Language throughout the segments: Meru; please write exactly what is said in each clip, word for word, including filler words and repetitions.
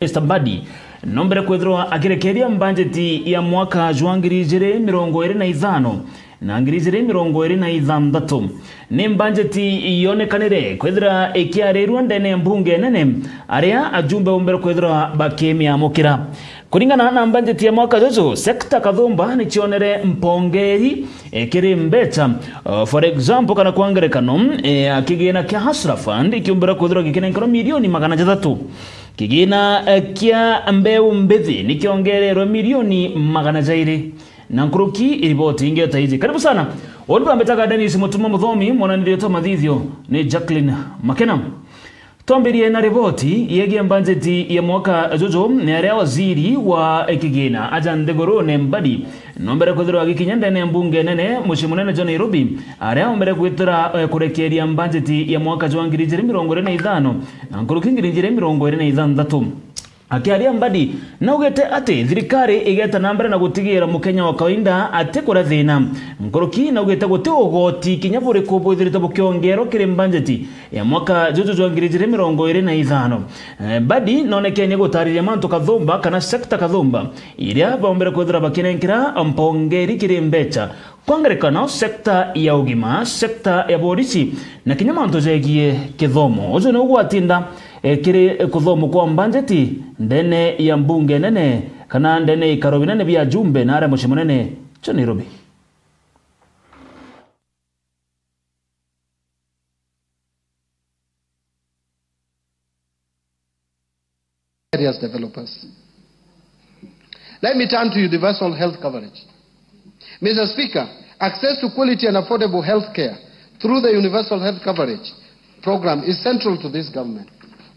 Mister Mbadi nombere kwithirwa akirekeria mbanjeti ya mwaka jwa ngiri ijiri mirongo iri na ithano na ngiri ijiri mirongo iri na ithanthatu. Ni mbanjeti yonekanire kwithira ikiarirua ndene ya mbunge nene, aria ajumbe bombere kwithirwa bakimiamukira. Kuringana na mbanjeti ya mwaka juju, sekta kathumba nicionere mpongeri, eh, kiri mbecha. Uh, for example, kana kwa ngerekano, eh, kigina kia Hustler Fund ikiumbira kwithirwa gikinenkerwa milioni magana jathatu. Kigina, eh, kia mbeu mbithi nikiongererwe milioni magana jairi. Na nkuruki iriboti ingi ta iji. Karibu sana. Undi bambitaga Dennis Mutuma Muthomi, mwananiri wetu wa mathithio ni Jacqueline Makena. Twambirie na riboti yegie mbanjeti ya mwaka juju, ni aria waziri wa kigina aja nthigurune Mbadi nombere kwithirwa agikinya ndene ya mbunge nene, mucii munene jwa Nairobi, aria ombere kwitira, eh, kurekeria mbanjeti ya mwaka jwa ngiri ijiri mirongo iri na ithano na nkuruki ngiri ijiri mirongo iri na ithanthatu. Akiaria Mbadi, naugite ati thirikari igeta na mbere na gutigira mukenya wa kawaida atikuria thina. Nkuruki naugite guti ugoti kinya buriku bwithirite bukiongerwa kiri mbanjeti ya mwaka juju jwa ngiri ijiri mirongo iri na ithano. Eh, Mbadi nonekenie gutariria mantu kathumba kana sekta kathumba iria bombere kwithira bakinenkera mpongeri kiri mbecha. Kwa ngerekano, sekta ya ugima, sekta ya borisi, na kinya mantu jegie kithomo. Uju niu gwatinda, eh, kiri kuthomo kwa mbanjeti ndene ya mbunge nene, kana ndene ya ikaro binene bia ajumbe na aria mucii munene jwa Nairobi. Areas developers. Let me turn to universal health coverage. Mister Speaker, access to quality and affordable health care through the universal health coverage program is central to this government.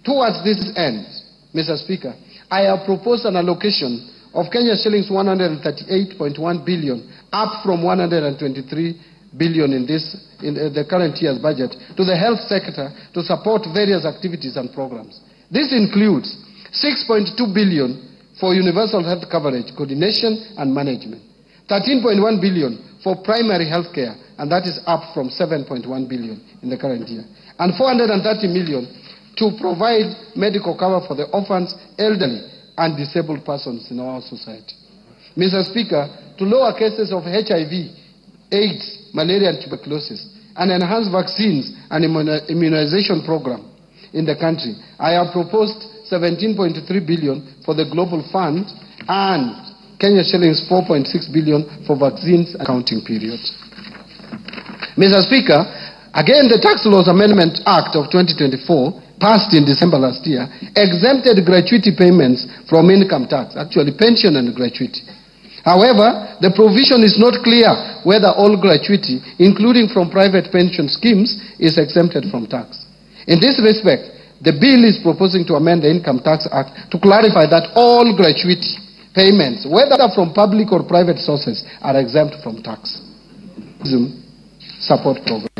Towards this end, Mister Speaker, I have proposed an allocation of Kenya shillings one hundred and thirty-eight point one billion, up from one hundred and twenty-three billion in this, in, uh, the current year's budget, to the health sector to support various activities and programs. This includes six point two billion for universal health coverage, coordination and management, thirteen point one billion for primary health care, and that is up from seven point one billion in the current year, and four hundred and thirty million to provide medical cover for the orphans, elderly, and disabled persons in our society. Mister Speaker, to lower cases of H I V, AIDS, malaria, and tuberculosis, and enhance vaccines and immuniza-, immunization program in the country, I have proposed seventeen point three billion for the Global Fund and Kenya shillings four point six billion for vaccines accounting period. Mister Speaker, again, the Tax Laws Amendment Act of twenty twenty-four, passed in December last year, exempted gratuity payments from income tax, actually pension and gratuity. However, the provision is not clear whether all gratuity, including from private pension schemes, is exempted from tax. In this respect, the bill is proposing to amend the Income Tax Act to clarify that all gratuity payments, whether from public or private sources, are exempt from tax. Support program.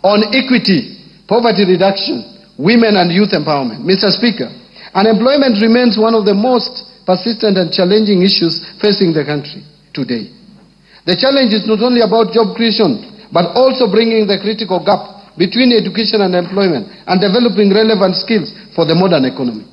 On equity, poverty reduction, women and youth empowerment. Mister Speaker, unemployment remains one of the most persistent and challenging issues facing the country today. The challenge is not only about job creation, but also bringing the critical gap between education and employment and developing relevant skills for the modern economy.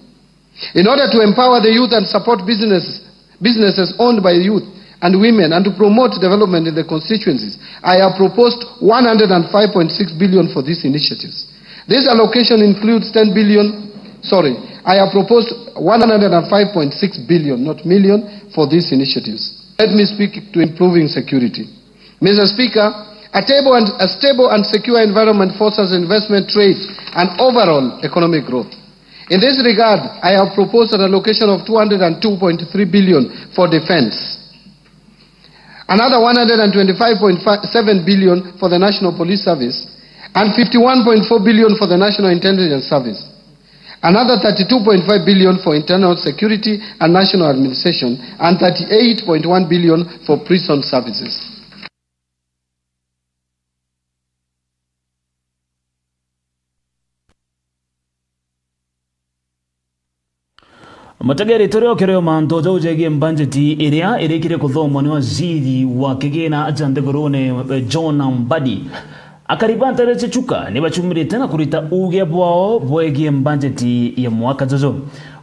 In order to empower the youth and support business, businesses owned by youth and women and to promote development in the constituencies, I have proposed one hundred and five point six billion for these initiatives. This allocation includes ten billion, sorry, I have proposed one hundred and five point six billion, not million, for these initiatives. Let me speak to improving security. Mister Speaker, a stable and, a stable and secure environment fosters investment, trade, and overall economic growth. In this regard, I have proposed an allocation of two hundred and two point three billion for defense, another one hundred and twenty-five point seven billion for the National Police Service, and fifty-one point four billion for the National Intelligence Service, another thirty-two point five billion for internal security and national administration, and thirty-eight point one billion for prison services. Mutegeri, turi o kiri o mantu jau jegie mbanjeti iria irikire kuthomwa ni waziri wa kigina ja nthigurune, eh, John Mbadi. Akari ba nteere cia Chuka ni bacumirite na kurita uuge bwao bwegie mbanjeti ya mwaka juju.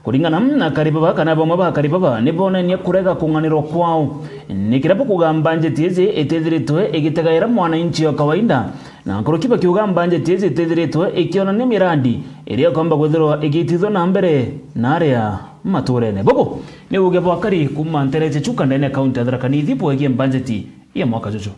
Kuringana na akari baba, kana bamwe ba akari baba ni bonenie kurega kung'anirwa kwao, ni kiria bakuuga mbanjeti iji itithiritwe igitegaira mwananchi o kawaida, na nkuruki bakiuga mbanjeti iji itithiritwe ikionania miradi iria ikomba kwithirwa igitithwa na mbere na aria maturene. Bubu ni uuge bwa akari kuuma nteere cia Chuka ndene ya kaunti ya Tharaka Nithi bwegie mbanjeti ya mwaka juju.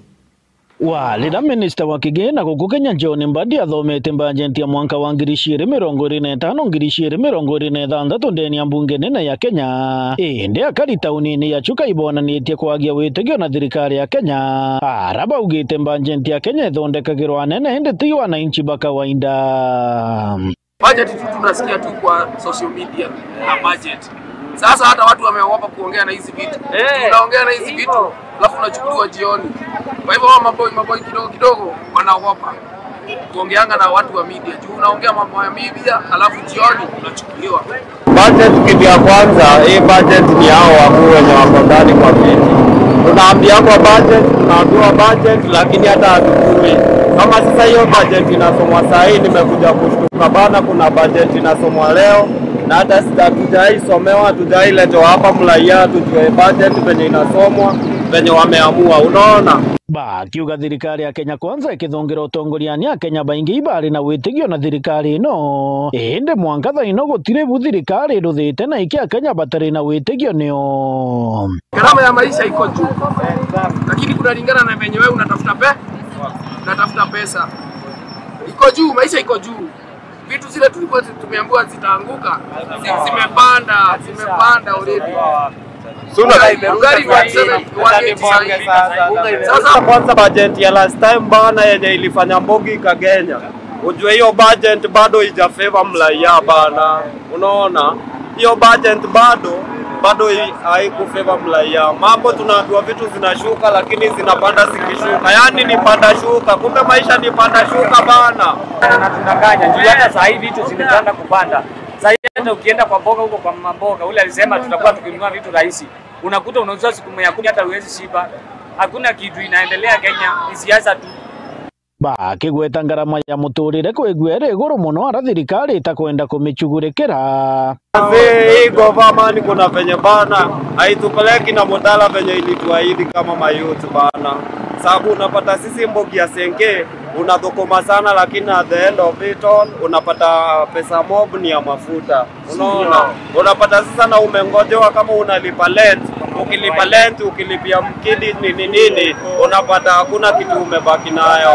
Wa riria minista wa kigina guku Kenya John Mbadi athomete mbajeti ya mwanka wa ngiri ciiri mirongo iri na itano, ngiri ciiri mirongo iri na ithanthatu ndene ya mbunge nene ya Kenya, indi akari taunini ya Chuka ibonanitie kwagia witigio na thirikari ya Kenya, ara baugite mbajeti ya Kenya ithondekagirwa anene indi ti wananchi ba kawaida. Budget tu tunasikia tu kwa social media na budget. Sasa hata watu wameogopa kuongea na hizi vitu. Eh, tunaongea na hizi vitu, alafu unachukuliwa jioni. Kwa hivyo hawa maboi, maboi kidogo kidogo wanaogopa kuongeanga na watu wa media. Juu unaongea mambo ya media, alafu jioni unachukuliwa. Budget, kitu ya kwanza, hii budget ni hao wakuu wenye wako ndani kwa viti. Tunaambiwa budget, tunaambiwa budget, lakini hata hatujui. Kama sasa hiyo budget inasomwa saa hii, nimekuja kushtuka bana, kuna budget inasomwa leo, na hata sija-, hatujaisomewa, hatujailetewa hapa mraia, tujue budget venye inasomwa, venye wameamua, unaona? Bakiuga thirikari ya Kenya Kwanza ikithungira utongoriani, Akenya baingi ibari na witigio na thirikari ino, indi mwanka thaa ino gutiri bu thirikari iruthite na iki Akenya batari na witigio nio. Gharama ya maisha iko juu, lakini kunalingana na venye wewe unatafuta pe-, unatafuta pesa. Iko juu, maisha iko juu. Vitu zile tulikuwa tumeambiwa zitaanguka, zi-, zimepanda, zimepanda already. Suna ugali, ugali one seventy, one eighty sahi. Sasa kwanza, budget ya last time bana, yenye ilifanya mbogi ikagenya, ujue hiyo budget bado ija favor mraia bana. Unaona? Hiyo budget bado, bado i-, haikufavor mraia. Mambo tunaambiwa vitu zinashuka, lakini zinapanda zikishuka. Yaani ni panda shuka. Kumbe maisha ni panda shuka bana. Anatudanganya. Juu hata saa hii vitu zimepanda kupanda. Saa hii hata ukienda kwa mboga huko, kwa mama mboga, ule alisema tutakuwa tukinunua vitu rahisi. Unakuta unauza siku ya kumi, hata huwezi shiba. Hakuna kitu inaendelea Kenya, ni siasa tu. Bakigweta ngarama ya muturire kwigua iri iguru mono, ara thirikari itakwenda kumicugurikira. Mzee, hii government kuna venye bana, haitupeleki na mudala venye ilituahidi kama mayouth bana. Sababu unapata sisi mbogi ya senge, unathukuma sana, lakini at the end of it all, unapata pesa mob ni ya mafuta. Unaona? Unapata sasa na umengojewa kama unalipa rent, ukilipa rent, ukilipia mkidi nini nini, unapata hakuna kitu umebaki nayo.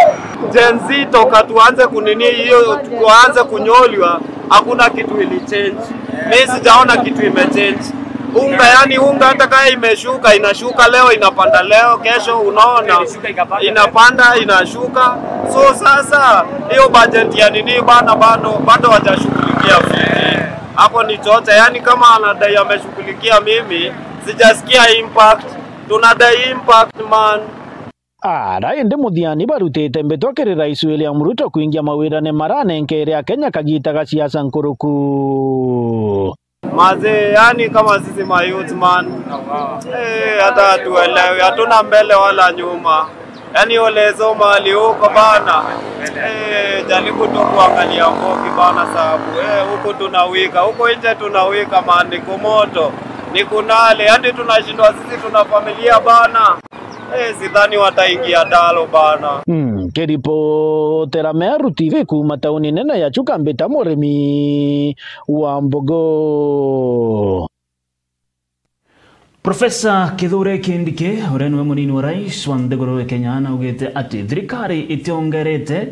Gen Z toka tuanze kunini hiyo, tuanze kunyoliwa, hakuna kitu ilichange. Mimi sijaona kitu imechange. Unga, yani unga hata kama imeshuka, inashuka leo, inapanda leo, kesho unaona inapanda, inashuka. So sasa hiyo budget ya nini bana, bado, bado hawajashughulikia fiti. Hapo ni chocha, yani kama anadai ameshughulikia, mimi sijasikia impact. Tunadai impact, man. Ara indi muthiani barutite mbitwa kiri Rais William Ruto kuingia mawirane maranenkere Akenya kagita ga siasa nkuruku. Mazee, yani kama sisi mayouth, man, eh, hata hatuelewi, hatuna mbele wala nyuma. Yani, ulizo mali huko bana. Eh, jaribu tu kuangalia mbogi bana, sababu, eh, huko tunawika, huko nje tunawika, man, ni kumoto, ni kunale. Yani tunashindwa sisi, tuna familia bana. Eh, sidhani wataingia dalo bana. Mm, kiripotera Meru T V kuuma tauni nene ya Chuka, mbita Murimi wa Mbogo. Profesa Kithure Kindiki, uria niwe munini wa rais wa nthiguru ya Kenya, naugite ati thirikari itiongerete,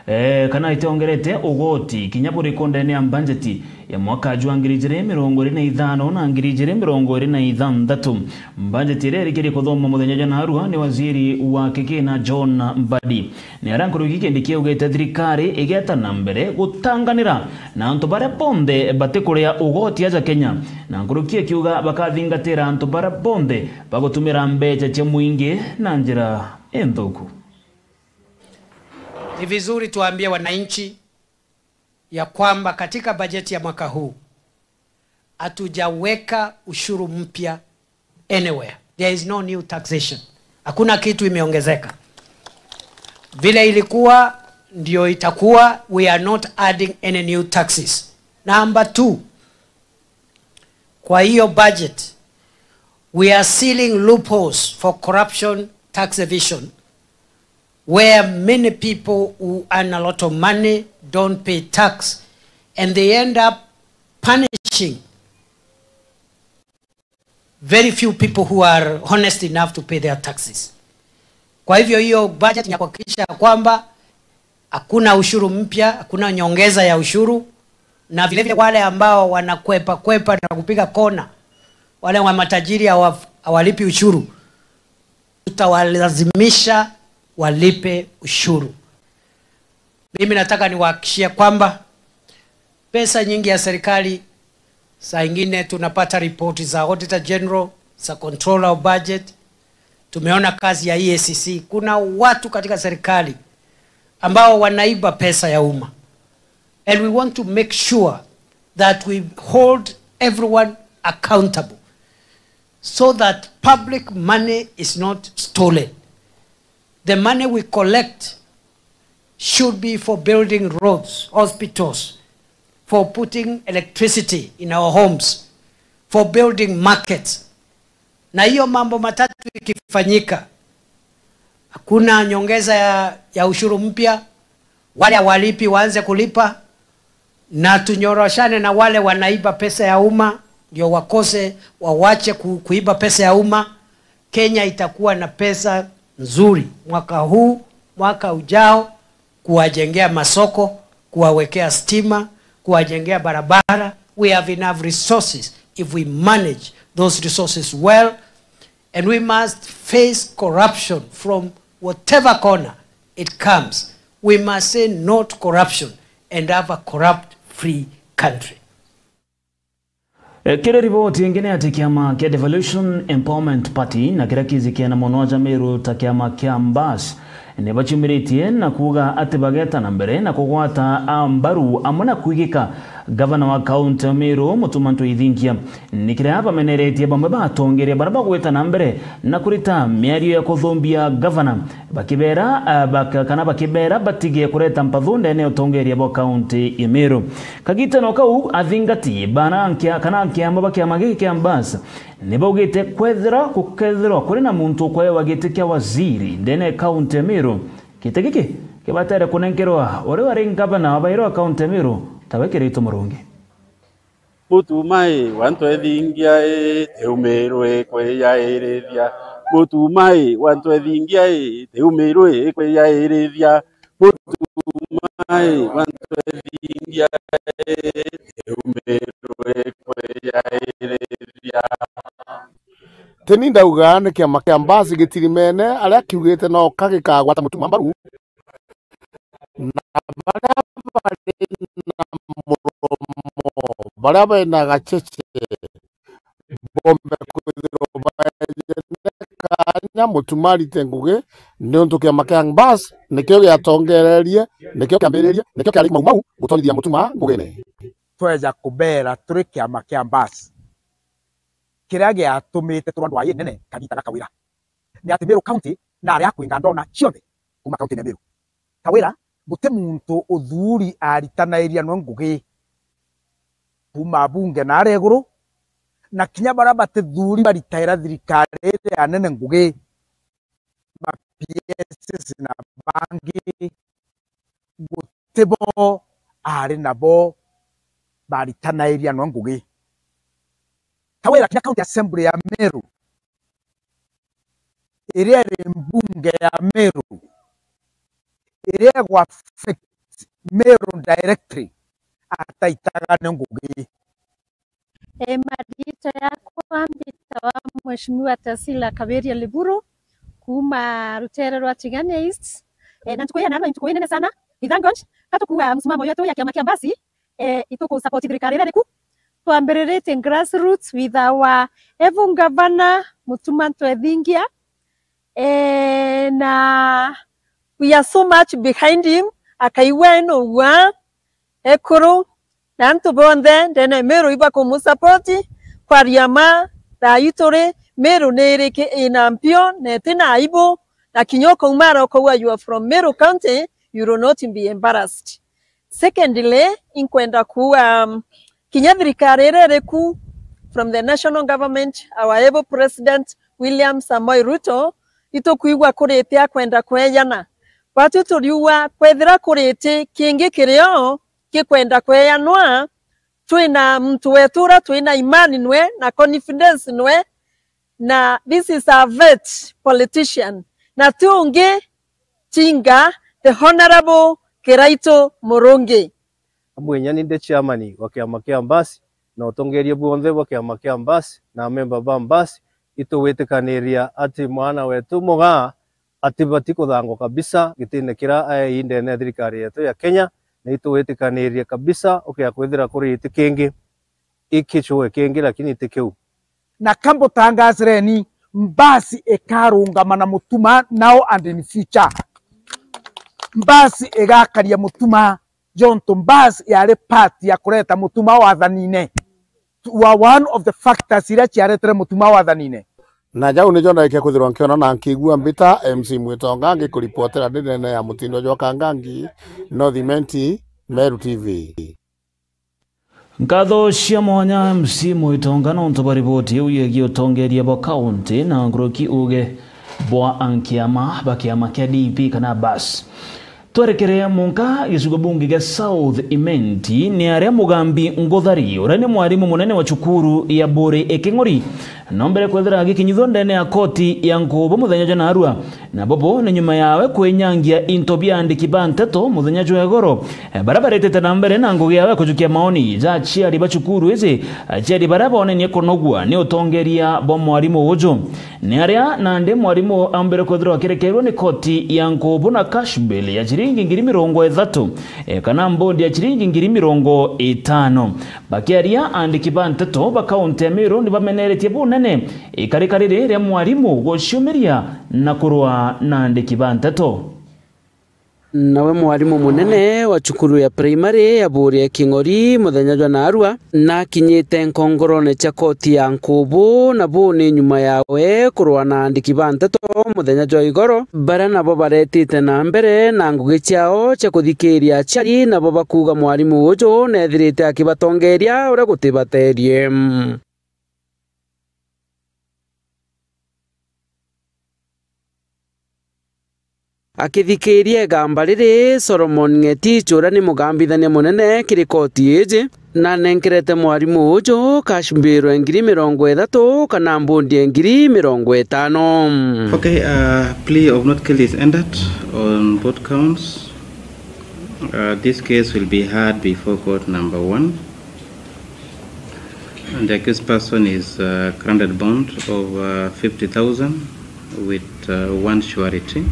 eh, kana itiongerete ugoti kinya buriku ndene ya mbanjeti ya mwaka jwa ngiri ijiri mirongo iri na ithano na ngiri ijiri mirongo iri na ithanthatu. Mbanjeti iria irikirie kuthomwa muthenya jwa narua ni waziri wa kigina John Mbadi. Ni aria nkuruki Kindiki augite thirikari igeta na mbere gutanganira na antu baria bonthe batikuria ugoti aja Kenya, na nkuruki akiuga bakathingatira antu baria bonthe bagutumira mbeca cia mwingi na njira inthuku. Ni vizuri tuambie wananchi ya kwamba katika bajeti ya mwaka huu hatujaweka ushuru mpya anywhere. There is no new taxation. Hakuna kitu imeongezeka. Vile ilikuwa ndio itakuwa we are not adding any new taxes. Number two, kwa hiyo budget, we are sealing loopholes for corruption, tax evasion, where many people who earn a lot of money don't pay tax and they end up punishing very few people who are honest enough to pay their taxes. Kwa hivyo hiyo budget ni ya kuhakikisha kwamba hakuna ushuru mpya, hakuna nyongeza ya ushuru, na vile vile wale ambao wanakwepa kwepa na kupiga kona, wale wa matajiri hawa-, hawalipi ushuru, tutawalazimisha walipe ushuru. Mimi nataka niwahakikishie kwamba pesa nyingi ya serikali, saa ingine tunapata ripoti za Auditor General, za Controller of Budget. Tumeona kazi ya E A C C. Kuna watu katika serikali ambao wanaiba pesa ya umma. And we want to make sure that we hold everyone accountable so that public money is not stolen. The money we collect should be for building roads, hospitals, for putting electricity in our homes, for building markets. Na hiyo mambo matatu ikifanyika, hakuna nyongeza ya, ya ushuru mpya, wale hawalipi waanze kulipa, na tunyoroshane na wale wanaiba pesa ya umma, ndio wakose, wawache ku-, kuiba pesa ya umma. Kenya itakuwa na pesa nzuri mwaka huu, mwaka ujao, kuwajengea masoko, kuwawekea stima, kuwajengea barabara. We have enough resources if we manage those resources well. And we must face corruption from whatever corner it comes. We must say no to corruption and have a corrupt free country. E, kiri riboti ingi ni ati kiama kia Devolution Empowerment Party na kiria kijikiana mono aja Meru ta kiama kia Mbas ni baciumiritie na kuuga ati bageta na mbere na kugwata a mbaru amwe na kwigika gavana wa kaunti ya Meru Mutuma M'Ethingia. Ni kiria bameneretie bamwe ba atongeria baria bagwita na mbere na kurita miario ya kuthumbia gavana, bakibera, ah, bak-, kana bakibera batige kureta mpathu ndene ya utongeria bwa kaunti ya Meru. Kagitano kau, athingati bana nkia-, kana nkiama ba kiama giki kia Mbas ni baugite kwethira gukethirwa kuri na muntu ukwewa giti kia waziri ndene ya kaunti ya Meru, giti giki kibatere kunenkerwa uria wari ngavana wa bairi wa kaunti ya Meru, tawe Kiraitu Murungi. Mutuma i wa M'Ethingia i, ti umiru i kwiyairithia. Mutuma i wa M'Ethingia i, ti umiru i kwiyairithia. Mutuma i wa M'Ethingia i, ti umiru i kwiyairithia. Teni ndauga ni kiama kia Mbas gitirimene aria kiugite no ka gikagwata Mutuma mbaru. Na baria bari na muromo, baria bena gacheche, bombe kwithirwa baenyene kanya Mutuma arite ngugi, niuntu kiama kia Mbas nikio giatongererie, nikio kiambiririe, nikio kiari maumau gutwarithia Mutuma ngugine. Tweja kubera turi kiama kia Mbas, kiria giatumite turwa ndwaa inene kagita gaka wira ni ati Meru County nari ya kwinga ndona cionthe kuma kaunti ya Meru. Kawira, guti muntu uthuri aritanairia nwe ngugi kuma bunge na aria iguru, na kinya baria batithuri baritaira thirikari iria nene ngugi, ma P S na bangi, guti bo ari nabo baritanairia nwe ngugi. Kawira, kinya county assembly ya Meru, iria iri mbunge ya Meru, iria igwa affect Meru directly, ataitaga ni ngugi. E, mariitwa yakwa mbitawa Mheshimiwa Tasila Kaberia Liburu, kuuma rutere rwa Tigania East. E, na ntuku ya naro ntuku inene sana. Ithangonch, katukuga msimamo yetu ya kiama kia Mbas, e, ituku support thirikari iria iriku. Twambiriritie grassroots with our evil governor Mutuma M'Ethingia. E, na we are so much behind him. Akaigua ena ugwa ekuru na antu bonthe ndene Meru ibakumusapoti. Kwaria ma, thaa yu turi Meru ni iriki ina mpio na itina aibu, na kinya ukaumara ukauga you are from Meru County, you will not be embarrassed. Secondly, inkwenda kuuga, um, kinya thirikari iria iriku, from the national government, our able president William Samoei Ruto, itukwigua kuriti akwenda kweyana. Batu turiuga kwethira kuriti kingi kirio kikwenda kweyanwa, twina muntu wetu uria twina imani nwe na confidence nwe, na this is a vet politician, na ti ungi tinga the Honourable Kiraitu Murungi. Amwe inya ni ndi chairman wa kiama kia Mbasi, na utongeria buonthe bwa kiama kia Mbasi na amemba ba Mbasi, itugwitikaniria ati mwana wetu Mugaa atibati kuthangwa kabisa gitine kiria aei ndene ya thirikari yetu ya Kenya, na itugwitikaniria kabisa ukia kwithira kuri giti kingi, iki chue kingi, lakini ti kiu. Na kambutangasireni, Mbasi ikarungama na Mutuma now and in future. Mbasi igakaria Mutuma, jontu Mbasi yari part ya kureta Mutuma wathanine. We are one of the factors iria ciaretere Mutuma wathanine. Na jau nijo ndaikia kwithirwa nkiona na nkigua mbita M C Mwitonga ngikuripotera ndi ndene ya mutindo jwa Kangangi, North Imenti, Meru T V. Nkatho cia mwanya M C Mwitonga nontu bwa riboti iu yegie utongeria bwa kaunti na nkuruki uge bwa ankiama ba kiama kia D P kana Mbasi. Twerekere munka gicigo bunge gia South Imenti, ni aria Mugambi Nguthari, uria ni mwarimu munene wa cukuru ya Buri e King'ori, nombere kwethira agikinyithua ndene ya koti ya Nkubu muthenya jwa narua, na bobo ni nyuma yawe kwinyangia into bia andiki ba nteto muthenya jwa igoro, eh, baria baretete na mbere na ngugi yawe kujukia maoni ja aciari ba cukuru iji, aciari baria bonenie kunogua ni utongeria bwa mwarimu uju. Ni aria nandi mwarimu aumbire kwithirwa akirekeirwe ni koti ya Nkubu na cash bail ya ciringi ngiri mirongo ithatu, eh, kana mbondi ya ciringi ngiri mirongo itano. Bakiaria, andiki ba nteto ba kaunti ya Meru ni bameneretie bunene ikarika riri ria mwarimu guciumiria na kurwa na andiki ba nteto. Nawe mwarimu munene wa cukuru ya primary ya Buri e King'ori muthenya jwa narua, nakinyite nkongorone cia koti ya Nkubu, na bu ni nyuma yawe kurwa na andiki ba nteto muthenya jwa igoro, baria nabo baretite na mbere na ngugi ciao cia kuthikiria aciari, nabo bakuuga mwarimu uju neethirite akibatongeria uria gutibateerie. Akithikiria igamba riri, Solomon Ng'etich, uria ni mugambithania munene kiri koti iji, nanenkerete mwarimu uju cash bail ya ngiri mirongo ithatu kana mbondi ya ngiri mirongo itano. Okay, uh, plea of not guilty is entered on both counts. Uh, this case will be heard before court number one. And the accused person is, uh, granted bond of, uh, fifty thousand with, uh, one surety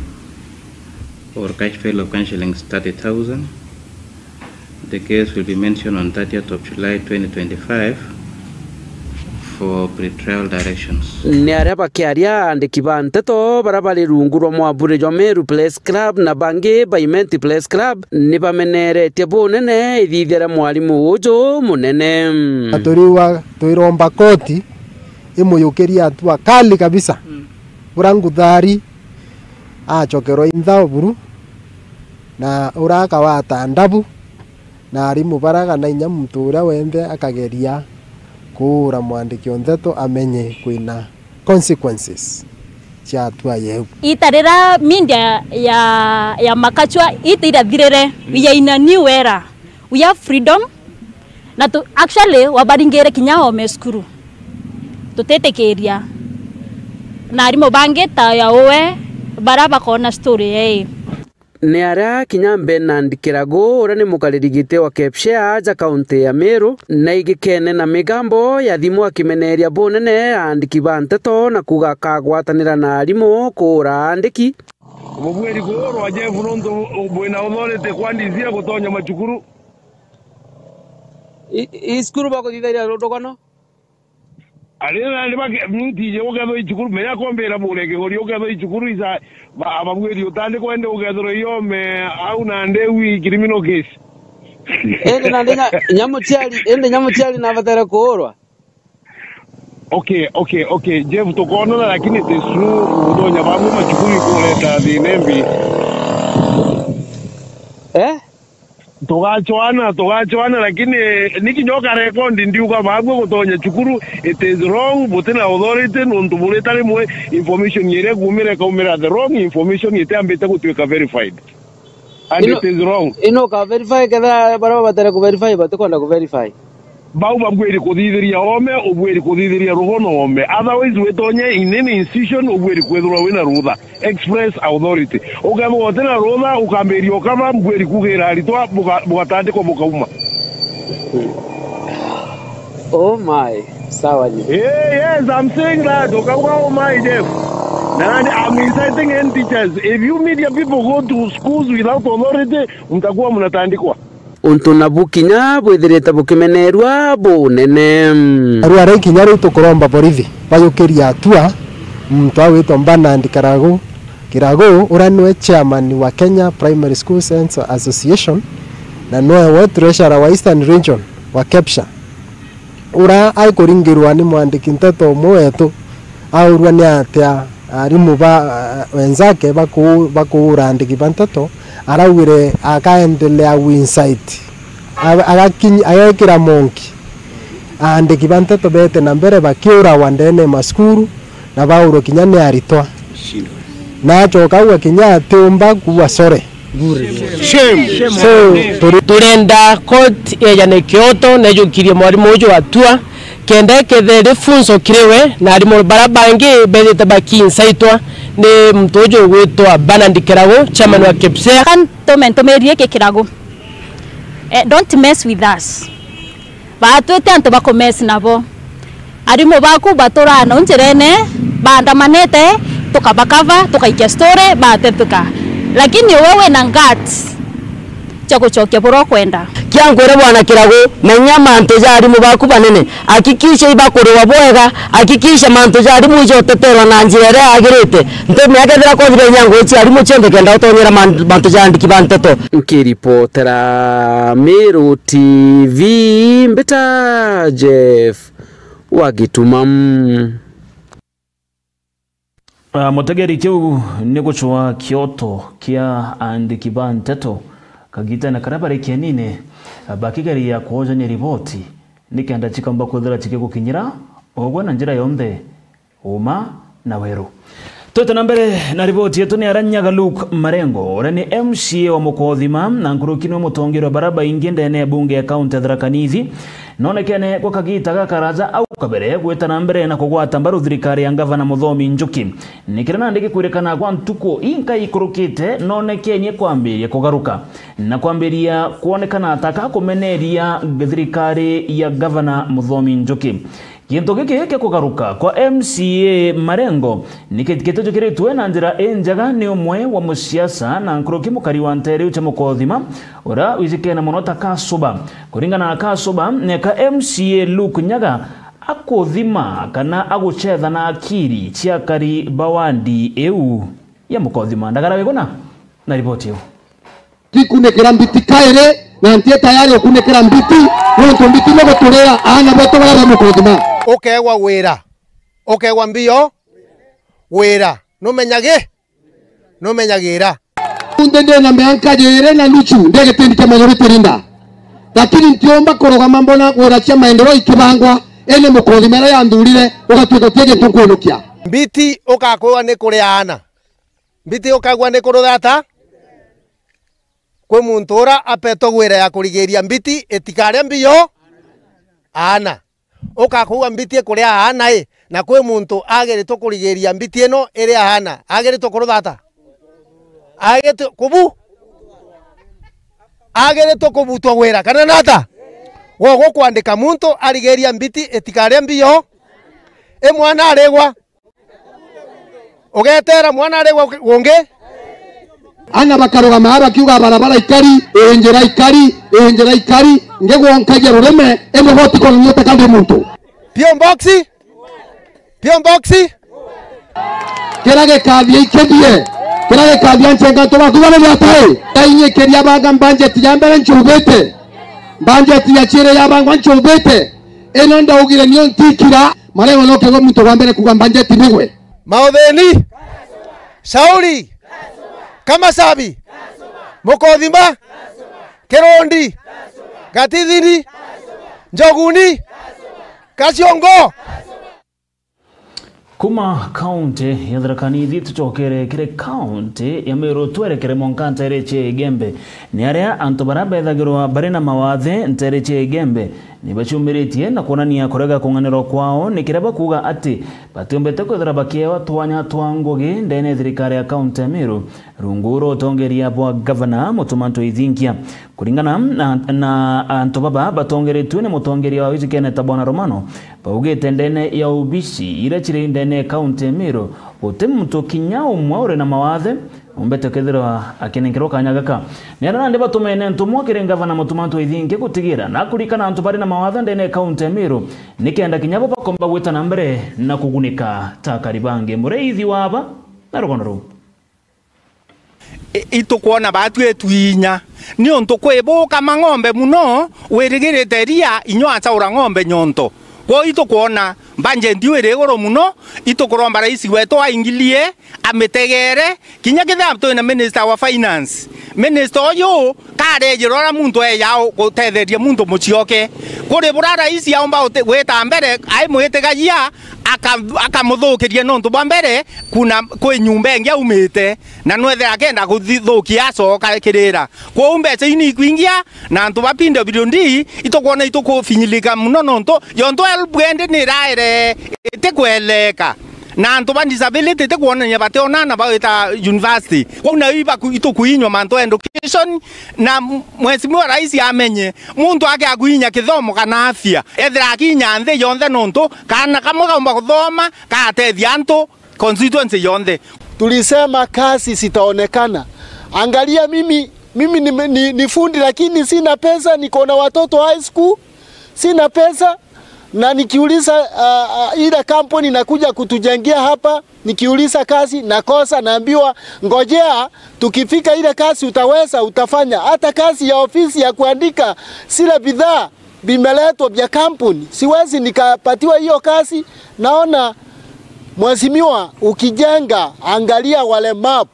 or cash bail of Kenya shillings thirty thousand. The case will be mentioned on thirtieth of July twenty twenty-five for pretrial directions. Ni aria bakiaria andiki ba nteto baria bari rungu rwa mwaburi jwa Meru Press Club na bangi ba Imenti Press Club ni bameneretie bunene ithithia ria mwarimu uju munene. Na turiuga, twiromba koti imuyukirie hatua kali kabisa. Mm. Bura Nguthari acokerwa intha o buru, na uria akawata ndabu, na arimu bara kana inya muntu uria wenthe akageria kuura mwandiki o nteto amenye kwina consequences cia hatua yeu. Ita rira media ya, ya makachwa ita irathirire, we are in a new era. We have freedom. Na tu, actually, wabaringire kinya ome cukuru. Tutitikiria. Na arimu bangi ta ya uwe, bara bakona story yei. Ni aria kinya Bernard Kiragu, uria ni mukariri giti wa Kepshea aja kaunti ya Meru, na igikene na migambo ya thimu akimeneria bunene aandiki ba nteto na kuuga akagwatanira na arimu kuura aandiki. Bubwiri kuurwa Jeff nontu bwina authority kwa D C ya gutonya macukuru. I, i cukuru bakuthithagia rugano? Ari nandi bake-, mintiji ukethwa i cukuru, menya kombira bure kigori ukethwa i cukuru isa, ba-, ababwiri utandikwa indi ukethirwa iome au nandi wi criminal case. Indi nandi nya-, nyamuciari, indi nyamuciari nabatere kuurwa? Okay, okay, okay. Jeff, tukoonana, lakini it is true, utonya bamwe macukuru ikureta thina imbi. Eh? Tugachwana, tugachwana, lakini ni kinya ukarekondi ndiuga baabua gutonya cukuru, it is wrong, butina authority, nontu burita rimwe information iria ikuumira ikaumira the wrong information itiambite gutuika verified. And ino, it is wrong. Ino uka verify kethira baria babatere ku verify batikwenda ku verify. Bau babwiri kuthithiria oome, ubwiri kuthithiria rugo na oome. Otherwise, witonye in any institution, ubwiri kwithirwa wina rutha. Express authority. Ukethirwa utina rutha, ukambiria ukaba, mbwiri kugira aritwa, buga-, bugatandikwa bukauma. Oh my. Sawa ni. Eh, yes, I'm saying that. Ukauga, oh my, Jeff. Na nani, I'm inciting any teachers. If you media people go to schools without authority, mtakuwa mnatandikwa. Untu nabu kinya bwithirite bukimenerua bunene. Riu aria kinya riu tukuromba borithi bayukiria atua muntu agwitwa Bernard Kiragu, Kiragu, uria niwe chairman wa Kenya Primary School Censors Association, na niwe treasurer wa Eastern Region wa KEPSHA. Uria akuringirwa ni mwandiki nteto umwe wetu, aurua ni atia arimu ba wenzake baku-, bakuura andiki ba nteto, araugire akaendelea wincite, a-, agakinyi-, agekira monki aandiki ba nteto beete na mbere bakiurawa ndene ya macukuru na baurwe kinya ni aritwa. Na acoka auga kinya atiumba kuuga sorry. Shame. So, turi- Turenda court yejane kioto nejukirie mwarimu uju atua, kenda ikethire ri funzo kiri we na arimu bara bangi bethite bakiinsaitwa ni muntu uju ugwitwa Bernard Kiragu, chairman wa KEPSHA. Tume ntumirie ki Kiragu. Eh, don't mess with us. Baatwite antu ba kumess nabo. Arimu baku baturaa nau njirene, baandamanite, tukabakava, tukaikia story, baatetheka. Lakini we wina guts cia gucokia buria ukwenda. Kia nkwire Bwana Kiragu, menya mantu ja arimu baku banene. Hakikisha ibakuriwa bwega, hakikisha mantu ja arimu ijoteterwa na njira iria yagirite. Ntumia kethira kothire inya ngugi cia arimu cionthe kenda utonyera man-, mantu ja andiki ba nteto. Nkiripotera Meru T V, mbita Jeff wa Gituma. Ah, mutegeri, kiu ni gucwa kioto kia aandiki ba nteto kagitene karia bari kienine, ah, bakigeria kwojania riboti nikenda cikomba kwithira cikigukinyira ugwe na njira yonthe. Uma na weru. Twite na mbere na riboti yetu, ni aria Nyaga Luke Marengo, uria ni M C A wa Mukothima na nkuruki niwe mutongeria wa bara baingi ndene ya bunge ya kaunti ya Tharaka Nithi, nonekene gwa kagita gakaraja au kabere gwita na mbere na kugwata mbaru thirikari ya Ngavana Muthomi Njuki. Ni kiria nandi gikwirikana kwa ntuku inka ikurukite, nonekenie kwambiria kugaruka na kwambiria kwonekana ta kakumeneria thirikari ya Ngavana Muthomi Njuki. Gintu giki kia kugaruka kwa M C A Marengo ni ki-, gitijukiritwe na njira injega ni umwe wa musiasa na nkuruki mukari wa nteere iu cia Mukothima, uria wijikene mono ta Kasuba. Kuringana na Kasuba, neka M C A Luke Nyaga akuthima kana agucetha na akiri cia akari ba wandi iu ya Mukothima. Ndagara Wiguna na riboti iu. Tikunikira mbiti kairi, na nti tayari ukunikira mbiti, nontu mbiti ni guturira aana betu baria ba Mukothima. Ukegwa wira, ukegwa mbio wira, numenyagi-, numenyagira. Nthi ndina mianka jiiri na nuchu, ndi gitindi kia majority leader. Lakini ntiumba kurugama mbona wira cia maendeleo ikibangwa, indi Mukothima iria yanthurire, ugatuika uti gintu nkwinukia. Mbiti ukakwirwa ni kuria aana. Mbiti ukagua ni kuruthata. Kwi muntu ura apetwe gwira ya kurigiria mbiti itikaria mbio aana. Ukakwigua mbiti ikuria aana i, na kwi muntu agiritwe kurigiria mbiti ino iria aana, agiritwe kuruthata? Agiritwe kubu-, agiritwe kubutwa gwira, kana nata? Gwe gukwandika muntu arigiria mbiti itikaria mbio, i mwana arigwa. Ugeteera mwana ari gu-, gungi? Ana bakarugama aa bakiuga, "Barabara ikari, ii njira ikari, ii njira ikari," ngigwonkagia rurime, indi gwe utikwona ni utakandi muntu. P O box? P O box? Kira gikathia ikithie, kira gikathia nchenga tugakubanania atai? Tainyikiria banga mbanjeti ya mbere ncubite, mbanjeti ya ciiri yabangwa ncubite, ino ndaugire nio ntikira. Marengo no kegwe muntu wa mbere kuuga mbanjeti nigwe. Mauthini. Shauri. Kamasabi. Mukothima. Kirundi, Gatithini, Njoguni, Gaciongo. Kuma kaunti ya Tharaka Nithi tucokere kiri kaunti ya Meru, twerekere mwanka nteere cia Igembe. Ni aria antu baria bethagirwa bari na mawathe nteere cia Igembe ni baciumiritie na kwonania kurega kung'anirwa kwao, ni kiria bakuuga ati batiumbite kwithira bakiewa twanya twa ngugi ndene ya thirikari ya kaunti ya Meru, rungu rwa utongeria bwa gavana Mutuma Ntwithinkia. Kuringana na, na antu baba batongeretue ni mutongeria wa wici Kenneth Bwana Romano, baugite ndene ya obici iria ciri ndene ya kaunti ya Meru, guti muntu kinya umwe uri na mawathe umbete kwithirwa akinenkerwa kanya gaka. Ni aria nandi batumene ntumwa kiri gavana Mutuma Ntwithinkia gutigira na kurikana antu bari na mawathe ndene ya kaunti ya Meru, nikenda kinya bo bakomba gwita na mbere na kugunika ta akari bangi. Muriithi wa aba na rugano ruu. I-, itukwona batwi itwinya, niuntu kwi buka mang'ombe muno, wirigirite ria, inya acaura ng'ombe nyonto. Kwou itukwona budget iu iri iguru muno, itukuromba rais wetu aingilie, amitegere, kinya kethira twina minister wa finance. Minister uyu karejirwa uria muntu eja gutetheria muntu mucioke. Kuri buria rais aumba guti-, gwita mbere, aimwitigagia, aka-, akamuthukiria nontu bwa mbere, kuna kwi nyumba ingi aumite, na nwethira akenda kuthithukia acoka kirira. Kwou mbeca ii ni ikwingia, na antu ba P W D itukwona itukufinyilika muno nontu yontu help endi ni iraere itikweleka. Na antu ba disability itikwonania bationana bagwita university. Kwou na ibaku-, itukuinywa mantu ya education, na m-, mheshimiwa rais amenye, muntu ake akuinya kithomo kana afya, ethira akinya nthi yonthe nontu kaana kamwe kaumba kuthoma, gatethia antu constituency yonthe. Tulisema kazi zitaonekana. Angalia mimi, mimi ni, ni, ni fundi lakini sina pesa, niko na watoto high school, sina pesa. Na nikiuliza, ah, ah, ile kampuni inakuja kutujengea hapa, nikiuliza kazi nakosa, naambiwa, "Ngojea, tukifika ile kazi utaweza, utafanya." Hata kazi ya ofisi ya kuandika zile bidhaa bimeletwa bya kampuni, siwezi nikapatiwa hiyo kazi. Naona, mheshimiwa, ukijenga, angalia walemavu.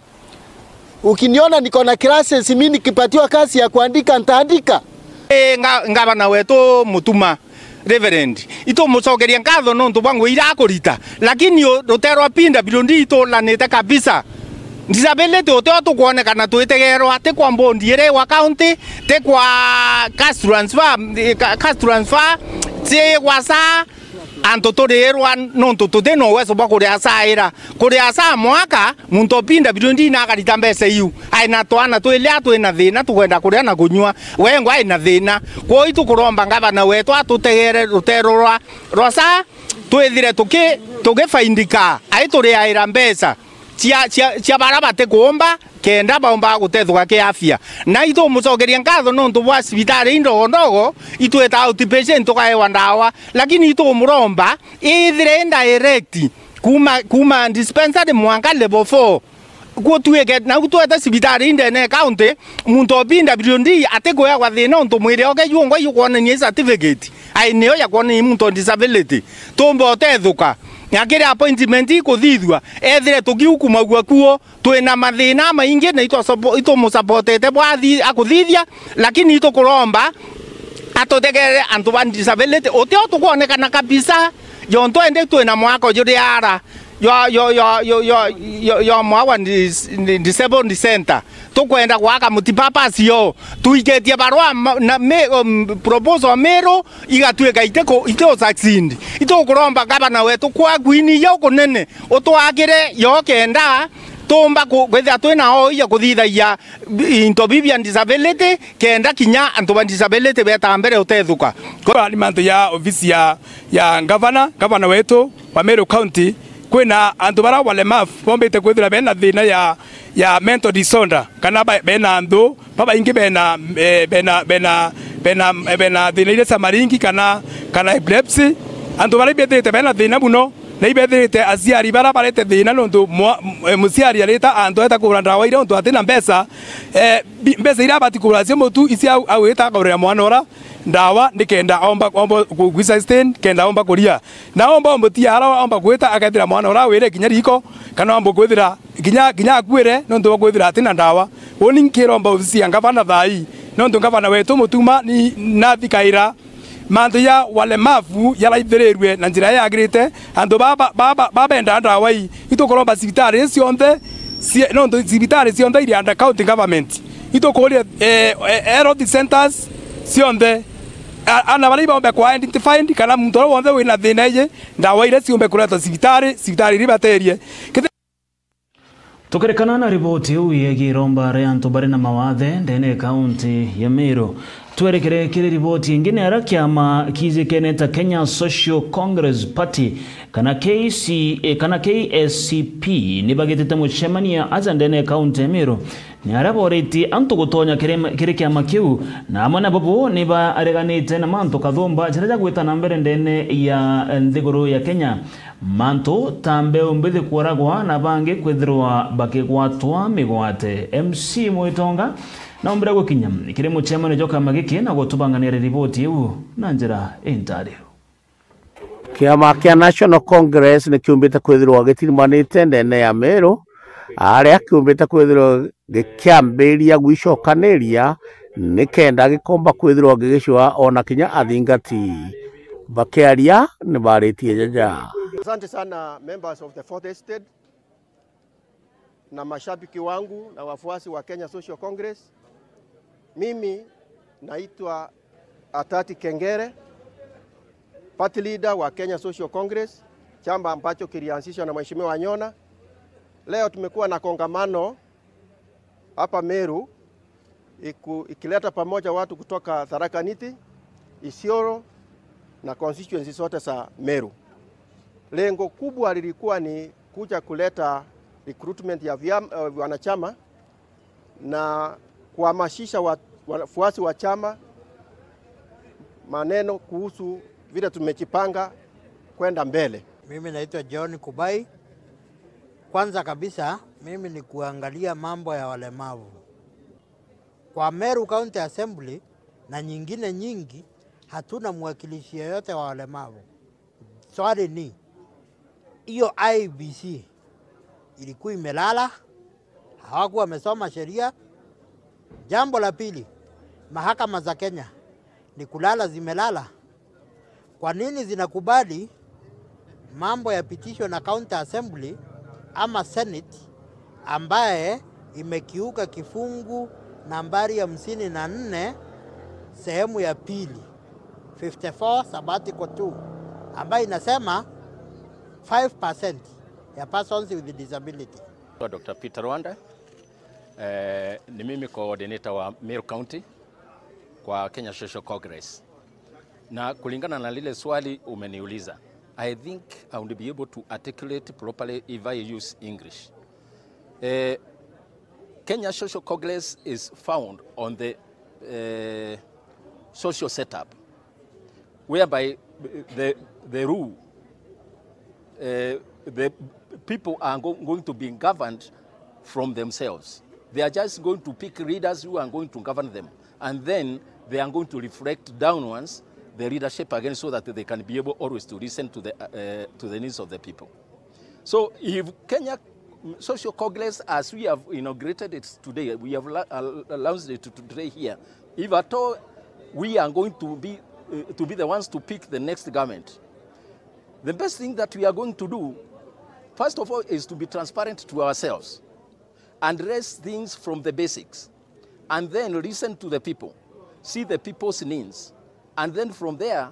Ukiniona niko na classes, mimi nikipatiwa kazi ya kuandika, ntaandika. Ii, nga-, ngavana wetu Mutuma, Reverend, itumucokeria nkatho nontu bwa ngugi iria akurita, lakini u-, rutere rwa P W D itulanite kabisa. Disability utio tukwonekana twitegerwa, ti kwa board iri wa county, ti kwa cash transfer, eh, ca-, cash transfer, ti gwa SHA, antu turirwa nontu tuti na uwezo bwa kuria SHA ira. Kuria SHA mwaka, muntu o P W D na akarita mbeca iu. Ai na twana twili a twina thina, tukwenda kuria na kunyua. Wengwa ai na thina. Kwou itukuromba ngavana wetu atutegere rutere rwa, rwa SHA, twithire tuki-, tugifaindika. Ai turiaira mbeca cia, cia, cia bara batikuumba, kenda baumba gutethuka kiafya. Na itumucokeria nkatho nontu bwa cibitari indogo ndogo, itwita outpatient tukaewa ndawa, lakini itumuromba ithire indirect kuma, kuma dispensary mwanka level four. Gutuike, nau twete cibitari indene county, muntu o P W D atikuewa thina untu mwiri oke jungwa jukwonania certificate. Ai, niyo ya kwonania muntu o disability. Tumba utethuka. Na kiri appointment ikuthithua, ethire tukiukumagua kuo, twina mathina maingi na itwa-, itumusupportete bwa athi-, akuthithia, lakini itukuromba atutegere antu ba disability. Utio tukwonekana kabisa, jontu ende twina mwako juri ara, yo, yo, yo, yo, yo, yo, yo mwawa dis-, disabled center. Tukwenda gwaka multipurpose yo. Tuikitie barua ma-, na mi-, um, proposal miru, igatuika itiku-, itiku succeed. Itukuromba gavana wetu kwa gwini ya ukunene, utwakire yo kenda tumba ku-, kwithira twina o ya kuthithagia into bibia disability, kenda kinya antu ba disability beta mbere utethuka. Kwa ni mantu ya ofisi ya, ya gavana, gavana wetu wa Meru County, kwina antu bara walemavu bombite kwithira bena thina ya, ya mental disorder, kana ba-, bena nthu, babaingi bena, eh, bena, bena, bena, eh, bena thina iria cia maringi kana, kana epilepsy. Antu bara ibethirite bena thina muno, na ibethirite aciari bara barete thina nontu mwa-, eh, muciari arita antu eta kugura ndawa iria nontu atina mbeca. Eh, bi-, mbeca iria abati kugura cio mutu icio au, au ita akagurira mwana ura ndawa, nikenda omba, omba ku-, gwi sustain, kenda omba kuria. Na omba ombutia ara omba kwita akethira mwana ura wire kinya riko, kana omba kwithira kinya, kinya akuire nontu bwa kwithira atina ndawa. Uni nkiromba ofisi ya ngavana thaa ii, Nontu ngavana wetu Mutuma ni nathikaira mantu ya walemavu yaraithirirue na njira yagirite. Antu baba, baba, babenda ndawa ii, itukuromba cibitari cionthe cie-, nontu cibitari cionthe iri under county government. Itukuria, eh, eh, health centers cionthe. A-, ana baria ibombe kwa identified kana muntu uria wonthe wina thina iji, ndawa iria ciumbe kuretwa cibitari, cibitari iria ibaterie. Kiti- Tukirikana na riboti iu yegie iromba ria antu bari na mawathe ndene ya kaunti ya Meru, twerekere kiri riboti ingi, ni aria kiama kijikene ta Kenya Social Congress Party kana K C, eh, kana K S C P ni bagitite mucemanio aja ndene ya kaunti ya Meru. Ni aria boritie antu gutonya kiri, kiri kiama kiu, na amwe na bobo ni bareganite na mantu kathumba jaria jagwita na mbere ndene ya nthiguru ya Kenya. Mantu ta mbeu mbithi kworagwa na bangi kwithirwa bakigwatwa migwate. M C Mwitonga naumbire gukinya kiri mucemanio jwa kiama giki na gutubang'ania riboti iu na njira intariru. Kiama kia National Congress ni kiumbite kwithirwa gitirimanite ndene ya Meru, aria kiumbite kwithirwa gikiambiria gwicokaniria nikenda gikomba kwithirwa gigicua ona kinya athingati. Bakiaria ni baritie jaja. Asante sana, members of the fourth estate na mashabiki wangu na wafuasi wa Kenya Social Congress. Mimi naitwa Atati Kengere, party leader wa Kenya Social Congress, chama ambacho kilianzishwa na Mheshimiwa Wanyona. Leo tumekuwa na kongamano hapa Meru, iku-, ikileta pamoja watu kutoka Tharaka Nithi, Isiolo na constituency zote za Meru. Lengo kubwa lilikuwa ni kuja kuleta recruitment ya vyam-, eh, wanachama na kuhamasisha wa-, wafuasi wa chama maneno kuhusu vile tumejipanga kwenda mbele. Mimi naitwa John Kubai. Kwanza kabisa, mimi ni kuangalia mambo ya walemavu. Kwa Meru County Assembly na nyingine nyingi, hatuna mwakilishi yeyote wa walemavu. Swali ni, hiyo I E B C ilikuwa imelala? Hawakuwa wamesoma sheria? Jambo la pili, mahakama za Kenya ni kulala zimelala? Kwa nini zinakubali mambo yapitishwe na County Assembly ama Senate ambaye imekiuka kifungu nambari hamsini na nne sehemu ya pili, fifty-four sub article two, ambayo inasema five percent ya persons with disability. Doctor Peter Rwanda, eh, ni mimi coordinator wa Meru County kwa Kenya Social Congress. Na kulingana na lile swali umeniuliza, I think I would be able to articulate properly if I use English. Eh, Kenya Social Congress is found on the, eh, social setup whereby the, the rule, eh, the people are go-, going to be governed from themselves. They are just going to pick leaders who are going to govern them, and then they are going to reflect downwards the leadership again, so that they can be able always to listen to the, uh, to the needs of the people. So if Kenya Social Congress, as we have inaugurated it today, we have la-, uh, announced it to today here, if at all we are going to be, uh, to be the ones to pick the next government, the best thing that we are going to do, first of all, is to be transparent to ourselves, address things from the basics, and then listen to the people, see the people's needs, and then from there,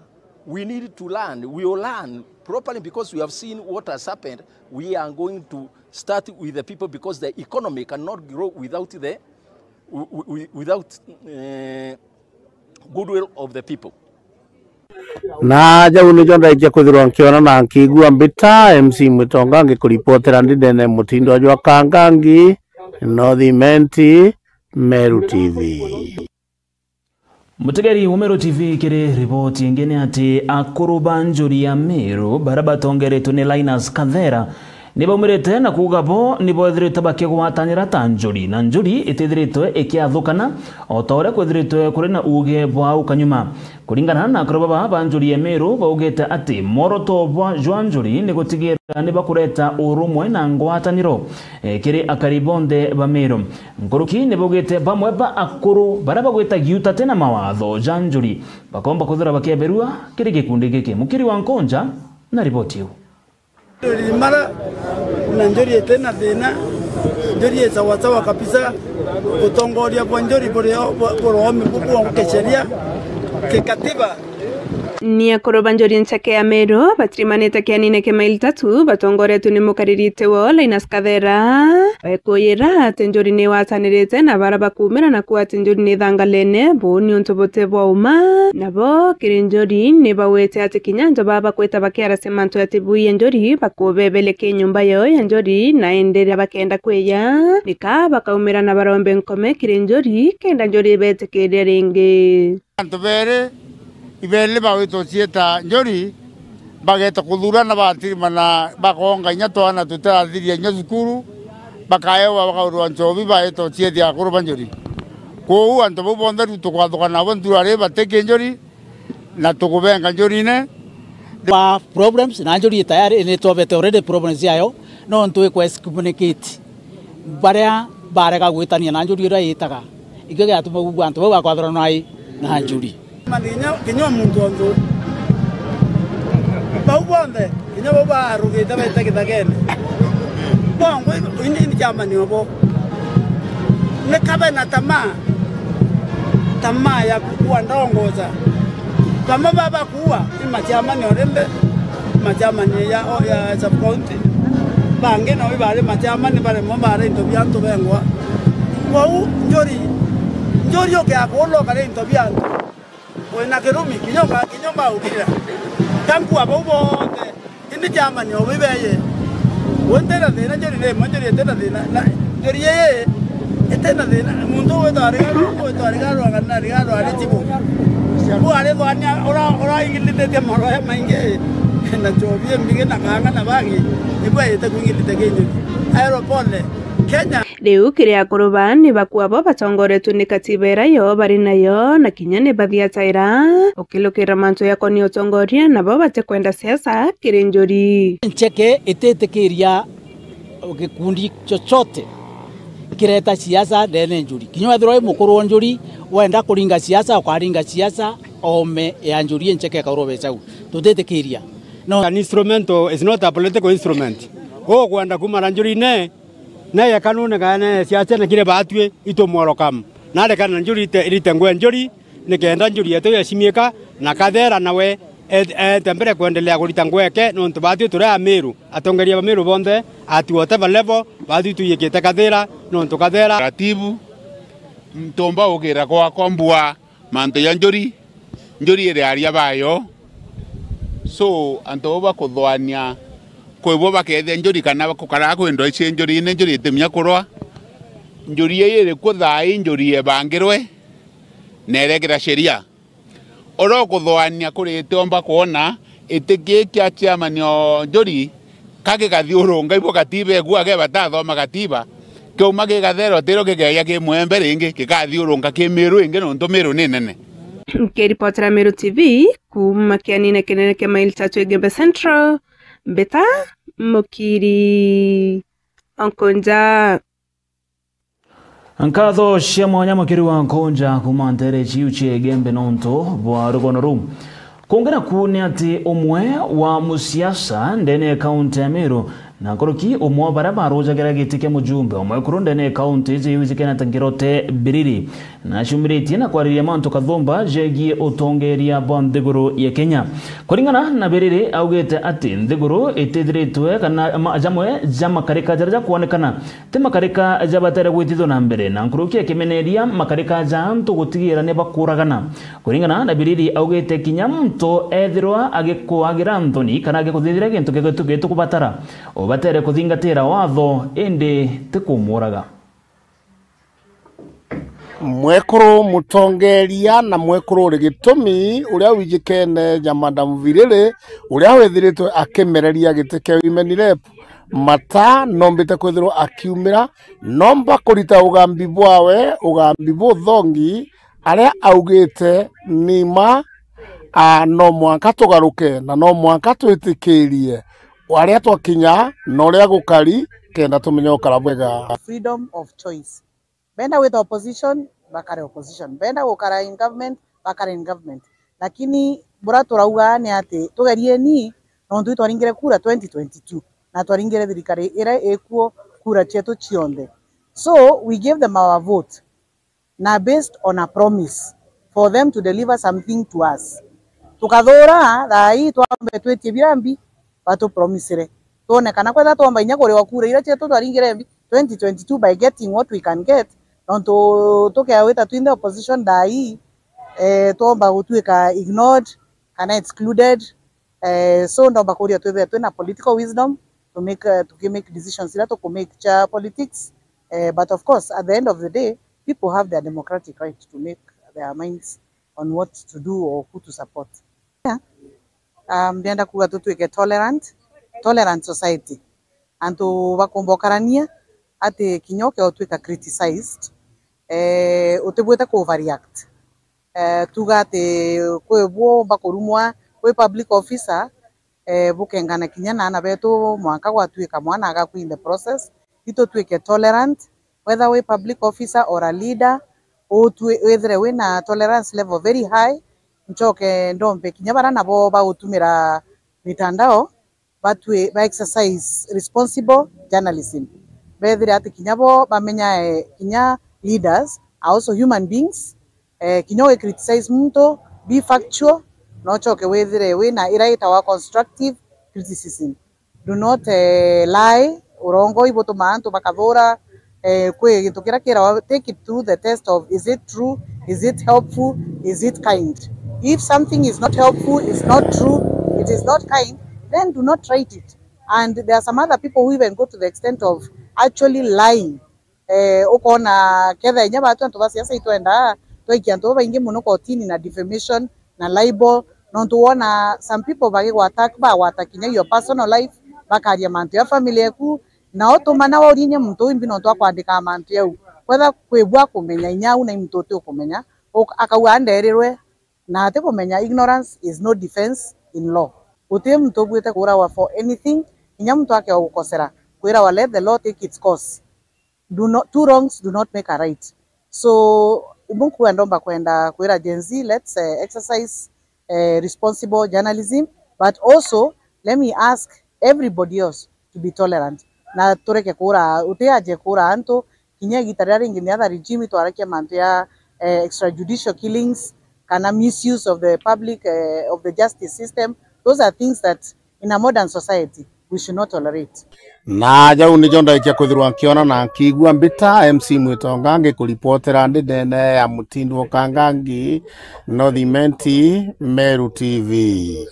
we need to learn. We will learn properly because we have seen what has happened. We are going to start with the people because the economy cannot grow without the, wi-, wi-, without, eh, goodwill of the people. Na jau nijo ndaikia kwithirwa nkiona na nkigua mbita. M C Mwitonga ngikuripotera ndindene mutindo jwa Kangangi, North Imenti, Meru T V. Mutegeri wa Meru T V, kiri riboti ingi ni ati akuru ba njuri ya Meru baria batongeretwe ni Linus Kathera Nibaumirite na kuuga bo nibo ethirite bakigwatanira ta njuri, na njuri itithiritwe ikiathukana, o ta uria kwithiritwe kuri na uuge bwa au kanyuma. Kuringana na akuru baba ba njuri ya Meru, baugite ati mworoto bwa jwa njuri ni gutigira ni bakureta urumwe na ngwataniro, eh, kiri akari bonthe ba Meru. Nkuruki ni baugite bamwe ba akuru baria bagwita giutate na mawatho ja njuri bakomba kwithira bakieberua kiri gikundi giki. Mukiri wa Nkonja na riboti iu. Njuri mara na njuri iti na thina, njuri i sawasawa kabisa. Utongoria bwa njuri buri o, bu-, buromi bubwonke sheria kikatiba. Ni akuru ba njuri ncheke ya Meru batirimanite kianine kia maili tatu batongoretue ni mukariri iti wao Linus Kathera, baikuyira ati njuri ni watanirite na bara bakumira na kuuga ati njuri ni thangalene buu niuntu buti bwa uma. Nabo kiri njuri ni baugite ati kinya antu baa bakwita bakiarasia mantu ati bui ya njuri bakubebele ki nyumba yao ya njuri, na indi riria bakenda kwiya, nika bakaumira na barombe nkome kiri njuri kenda njuri ibetikiria ringi. Antu beri, iberi bagwitwa ciita njuri, bageta kuthurana bantirimana, bakonga inya twana tutarathiria inya cukuru, bakaewa bakaurwa nchobi, baetwa ciethia akuru ba njuri. Kwou antu bau bonthe riu tukwathukana nabo ntura ri bati ki njuri, na tukubenga njurine. Ba problems, na njuri tayari ni twobete already problems yayo, nontu ikwa excommunicate baria barega gwitania na njuri iria yitaga. Ikio giatuma ugua antu bau bakwathurana na njuri. Kinya, kinya muntu onthe. Bau bonthe, kinya bau barugite baite githagene. Bongo, ini, ini chairman obo. Ni kabe na tamaa. Tamaa ya kukua ndongoza. Bamwe baba kuua, ni machairman already, machairman ya, ya sub county. Bangi nao ibari machairman, baremwa bara into bia antu bengwa. Kwou njuri, njuri ukiakulwa kari into bia antu. Wina kirumi, kinya uka-, kinya ukaukira. Kankua bau bonthe, indi chairman obo ibeye. We ntina thina, njuri ni imwe, njuri itina thina. Na njuri ii itina thina. Muntu ugwitwa Rigaru, ugwitwa Rigaru, na Rigaru ari chibu. Bu ari thwania, ura-, uraingilithitie maroya maingi. Na nchobi imbigi na kanga na bangi. Nibu ayite kuingilite ki njuri. Aero pole. Kenya. Riu kiri akuru baa ni bakua bo batongoretue ni katiba iria yo bari nayo, na kinya ni bathiataira ukilukira mantu yakoni utongoria, nabo batikwenda siasa kiri njuri. Ncheke ititikiria gikundi chochote kireta siasa ndene njuri. Kinya wethirwa wi mukuru wa njuri, wenda kuringa siasa, ukaringa siasa, ome ya njuri incheke ikaurwa becau. Tutitikiria. No. An instrumental is not a political instrument. Ukwenda kumara njurine, naye kanuni kana siasa na kire batwi itumworokamu. Narekana na njuri ite, irite ngwe njuri, nikenda njuri yetu yeshimiika, na Kathera nawe e-, eete mbere kwendelea kurita ngweke, nontu batwi turi Amiru, atongeria ba Miru bonthe, at whatever level, batwi twiyikite Kathera, nontu Kathera. Taratibu, ntumba ugira gwakwa mbua, mantu ja njuri, njuri iri aria bayo. So, antu bau bakuthwania, kwi bo bakethia njuri kana bakukara kwindwa ici njuri, ni njuri itimia kurwa. Njuri ii iri ku thaa ii, njuri ebangirwe, na irekira sheria. Uria ukuthwania kuri itiomba kwona iti kii kia chairman o njuri, ka gikathiurunga ibo katiba igua, ke batathoma katiba, kiuma gikathera utiro gikeeja ki mwembe ringi, gikathiurunga ki Miru ingi, nontu Miru ni nene. Nkiripotera Meru T V kuuma kianine kinene kia maili tatu Igembe Central, mbita Mukiri Onkonja. Nkatho cia mwanya Mukiri wa Nkonja kuuma ntere ciu cia Igembe nontu bwa rugono ruu. Kungi naku ni ati umwe wa musiasa ndene ya kaunti ya Meru, na nkuruki umwe wa baria barujagira giti kia mujumbe o mwekuru ndene ya kaunti iji iu iji Kenneth Ngirote Biriri, nacumiritie na kwariria mantu kathumba jegie utongeria bwa nthiguru ya Kenya. Kuringana na Biriri, augite ati nthiguru itithiritwe kana ma-, jamwe ja makarika jaria jakwonekana ti makarika jabatere gwitithwa na mbere, na nkuruki akimeneria makarika ja antu gutigira ni bakuragana. Kuringana na Biriri, augite kinya muntu ethirwa agikuagira nthoni kana agikuthithira gintu gitu-, gitukubatara, ubatere kuthingatira watho, indi ti kumuraga. Mwekuru mutongeria na mwekuru uri gitumi uria wijikene ja Madam Biriri, uria withiritwe akimereria giti kia women rep, Mata nombite kwithirwa akiumira, nomba kurita ugambi bwawe, ugambi buthongi, aria augite ni ma, a, no mwanka tugaruke, na no mwanka twitikirie aria twakinya na uria gukari, kenda tumenye gukara bwega. Freedom of choice. Benda gwita opposition, bakare opposition. Benda gukara in government, bakare in government. Lakini buria turauga ni ati, tugerieni, nontu itwaringire kura twenty twenty-two, na twaringire thirikari iria ikuo kura cietu cionthe. So, we gave them our vote, na based on a promise for them to deliver something to us. Tukathura, thaa ii twambe twitie birambi, batupromisire. Twone kana kwethira twomba inya kuriwa kura iria cietu twaringire mbi twenty twenty-two by getting what we can get, nontu tukea wita twinthe opposition thaa ii, eh, twomba gutuika ignored kana excluded. Eh, so ndomba kuria twithire twina political wisdom to make, uh, tukimake decisions iria tukumake cia politics. Eh, but of course, at the end of the day, people have their democratic right to make their minds on what to do or who to support. Yeah. Um, ndienda kuga tutwike tolerant, tolerant society. Antu bakumba ukarania ati kinya uke utwika criticized, eh, utibwite ku overreact. Eh, tuga ati kwi bwo umba kurumwa wi public officer, eh, bukengana kinya na aana betu mwanka gwatwika mwana agakua in the process. Itutwike tolerant, whether wi public officer or a leader, utwi-, withire wina tolerance level very high. Ncoke ndombe kinya bara nabo bagutumira mitandao, batwi-, ba exercise responsible journalism. Bethire ati kinya bo bamenya, eh, kinya leaders are also human beings. Eh, kinya ugi criticize muntu, be factual, na ucoke withire wina ira itawa constructive criticism. Do not, eh, lie, urongo ibutumaa antu bakathura, eh, kwi gintu kiria kirawa, take it through the test of, is it true, is it helpful, is it kind? If something is not helpful, is not true, it is not kind, then do not write it. And there are some other people who even go to the extent of actually lying. Eh, ukona ketha inya batu antu ba siasa itwenda twaikia antu babaingi mono kotini na defamation na libel, nontu wona some people bagigwa attack, bagwata kinya your personal life, bakaria mantu ya family yaku, na utuma na waurie inya muntu uu imbi nontu akwandika mantu yau. Kwetha kwibua kumenya inya au na i muntu uti ukumenya, uk-, akauga anderirwe, na ati kumenya ignorance is no defense in law. Guti muntu ubuite kuurawa for anything, inya muntu akea gukosera, kwirawa let the law take its course. Do not, two wrongs do not make a right. So, ibu nkuga ndomba kwenda kwira Gen Z, let's, eh, exercise, eh, responsible journalism, but also let me ask everybody else to be tolerant. Na tureke kuura, uti aje kuura antu, kinya igita riria ringi the other regime itwarakia mantu ya, eh, extrajudicial killings, kana misuse of the public, eh, of the justice system. Those are things that in a modern society we should not tolerate. Na jau nijo ndaikia kwithirwa nkiona na nkiigua mbita. M C Mwitonga ngikuripotera ndi ndene ya Mutindwa Kangangi, North Imenti, Meru T V.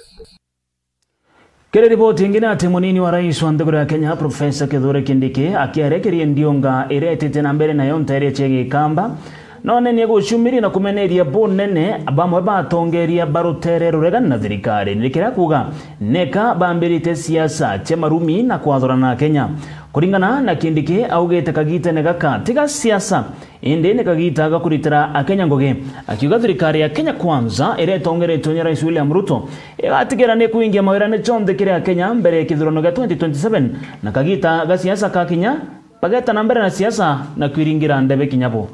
Kiri riboti ingi ni ati munini wa rais wa nthiguru ya Kenya, Professor Kithure Kindiki, akiarekeria ndiunga iria etite na mbere nayo nteere cia Gikamba, nonenie gucumiria na kumeneria bunene bamwe ba atongeria ba rutere ruregani na thirikari, ni kiria kuuga neka bambirite siasa cia marumi na kwathurana na Kenya. Kuringana na Kindiki, augite kagitene gaka tiga siasa, indi ni kagita ga kuritira Akenya ngugi, akiuga thirikari ya Kenya Kwanza iria itongeretwe ni Rais William Ruto igatigira ni kwingia mawirane jonthe kiri Akenya mbere ya kithurano gia twenty twenty-seven, na kagita ga siasa kakinya, bageta na mbere na siasa na kwiringira ndebe kinya bo.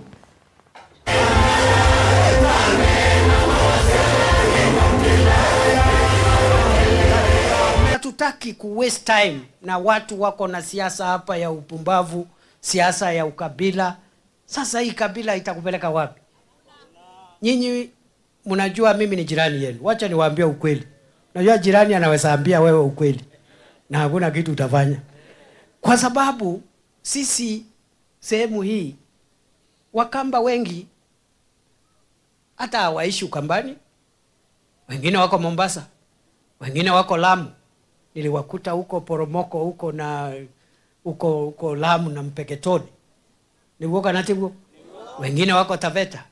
Hatutaki ku waste time na watu wako na siasa hapa ya upumbavu, siasa ya ukabila. Sasa hii kabila itakupeleka wapi? Nyinyi mnajua mimi ni jirani yenu. Wacha niwaambie ukweli. Unajua jirani anaweza ambia wewe ukweli na hakuna kitu utafanya. Kwa sababu sisi sehemu hii, Wakamba wengi hata hawaishi Ukambani, wengine wako Mombasa, wengine wako Lamu. Niliwakuta huko Poromoko, huko na, huko, huko Lamu na Mpeketoni. Niguo kana tiguo? Wengine wako Taveta,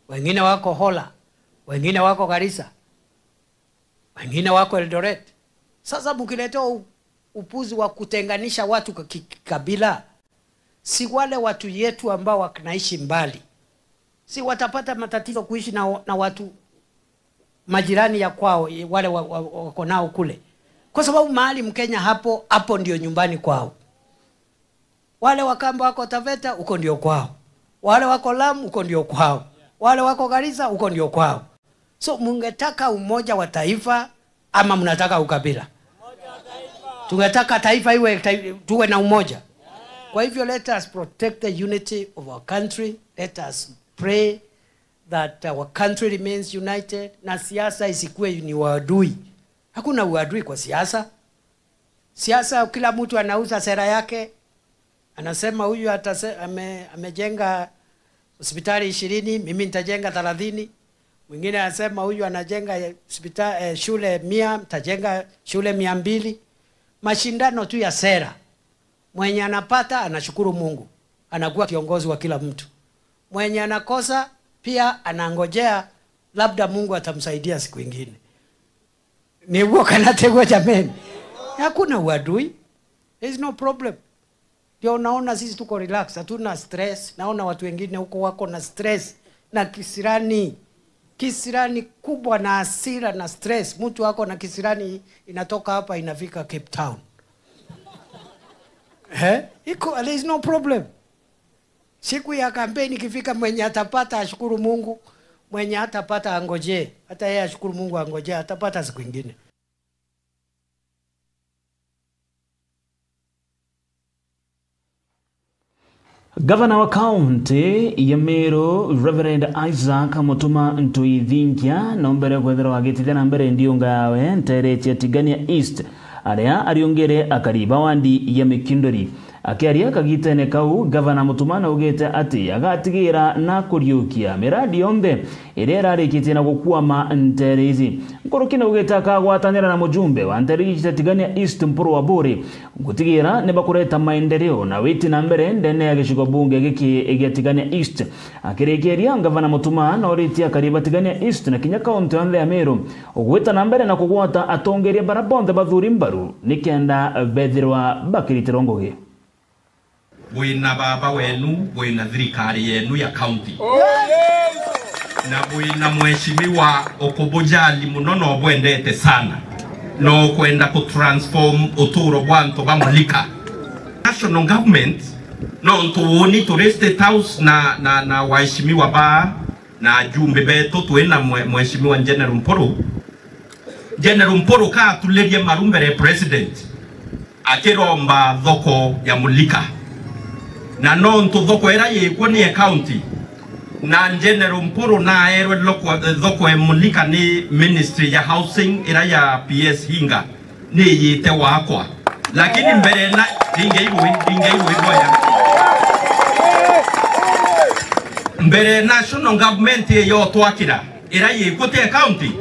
wengine wako Hola, wengine wako Garissa, wengine wako Eldoret. Sasa mkiletewa u-, upuzi wa kutenganisha watu kwa ki-, kikabila, si wale watu yetu ambao wanaishi mbali, si watapata matatizo kuishi na, na watu majirani ya kwao, wale wa, wa, wako nao kule? Kwa sababu mahali Mkenya hapo, hapo ndio nyumbani kwao. Wale Wakamba wako Taveta, huko ndio kwao. Wale wako Lamu, huko ndio kwao. Wale wako Garissa, huko ndio kwao. So, mungetaka umoja wa taifa ama mnataka ukabila? Tungetaka taifa iwe tai-, tuwe na umoja. Kwa hivyo, let us protect the unity of our country. Let us pray that our country remains united. Na siasa isikue ni uadui. Hakuna uadui kwa siasa. Siasa, kila mtu anauza sera yake. Anasema huyu atase-, ame-, amejenga hospitali ishirini, mimi nitajenga thelathini. Mwingine anasema huyu anajenga hospita-, eh, shule mia, nitajenga shule mia mbili. Mashindano tu ya sera. Mwenye anapata anashukuru Mungu, anakuwa kiongozi wa kila mtu. Mwenye anakosa pia anangojea, labda Mungu atamsaidia siku ingine. Ni uguo kana tiguo, jameni? Hakuna uadui. There is no problem. Ndio unaona sisi tuko relax, hatuna stress. Naona watu wengine huko wako na stress na kisirani. Kisirani kubwa na hasira na stress. Mtu ako na kisirani inatoka hapa inafika Cape Town. Eh? Iko, there is no problem. Siku ya kampeni ikifika, mwenye atapata ashukuru Mungu, mwenye hatapata angojee. Hata yeye ashukuru Mungu, angojee, atapata siku ingine. Gavana wa kaunti ya Meru, Reverend Isaac Mutuma Ntuithinkia, no mbere kwethirwa agitithia na mbere ndiunga yawe nteere cia Tigania East, aria ariungire akari ba wandi ya Mikindori. Akiaria kagitene kau, Gavana Mutuma naugite ati agatigira na kuriukia miradi yonthe iria irarikitie na gukwama nteere ici. Nkuruki naugite akagwatanira na mujumbe wa nteere ici cia Tigania East, Mpuru Waburi, gutigira ni bakureta maendeleo na witi na mbere ndene ya gicigo bunge giki gia Tigania East. Akirikiria, Gavana Mutuma noritie akari ba Tigania East na kinya kaunti yonthe ya Meru ugwita na mbere na kugwata atongeria bara bonthe bathuri mbaru nikenda bethirwa bakiritirwa ngugi. Bwina baba wenu, bwina thirikari yenu ya county. Na bwina mheshimiwa ukubujali muno na ubwendete sana. Na ukwenda ku transform uturo bwa antu ba Mulika. National government, nontu uuni turi State House na, na, na waheshimiwa ba na ajumbe betu, twina mwe-, Mheshimiwa General Mpuru. General Mpuru ka atulirie maru mbere ya President akiromba thoko ya Mulika. Na nontu thoko ira yikwo ni ya county, na General Mpuru naerwe loko-, thoko ya Mulika ni Ministry ya Housing ira ya P S Hinga. Niyite wakwa. Lakini mbere na, ringe igwi, ringe igwi boya. Mbere national government iyo twakira, ira yikuti county,